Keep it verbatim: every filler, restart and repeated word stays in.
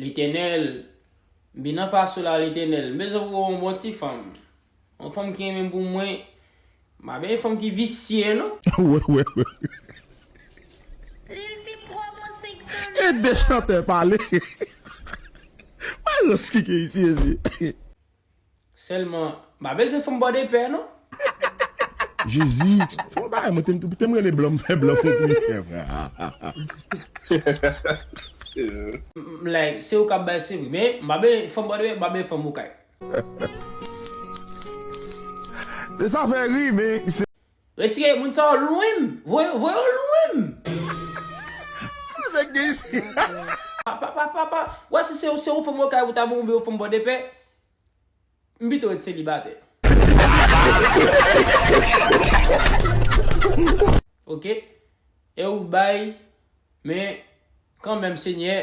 Letènèl, m vin anfas ou la, Letènèl. M bezwen pou yon bon ti fanm. Yon fanm ki renmen pou mwen. M pa bezwen fanm ki visye, non. Wè, wè, wè. Lil di promo senk san E de chantè pale. Wè rans ki gen isi, isi. Sèlman, m pa bezwen fanm bòdepè, non. Jezi, fò bagay mwen te m te m rele blan, m fè blan fè ti. M- Like, se ou k ap bay, se vre. Men, m pa bezwen fanm bòdepè, m pa bezwen fanm okay. Se sa fè ri, men se Retire moun sa yo lwen m. Voye voye yo lwen m. nèg gen isi. Pa, pa, pa, pa, pa. Wè si se, se yon fanm okay ou ta bon oubyen yon fanm bòdepè, m pito ret selibatè. Ok? E ou bay, men kanmenm, Senyè,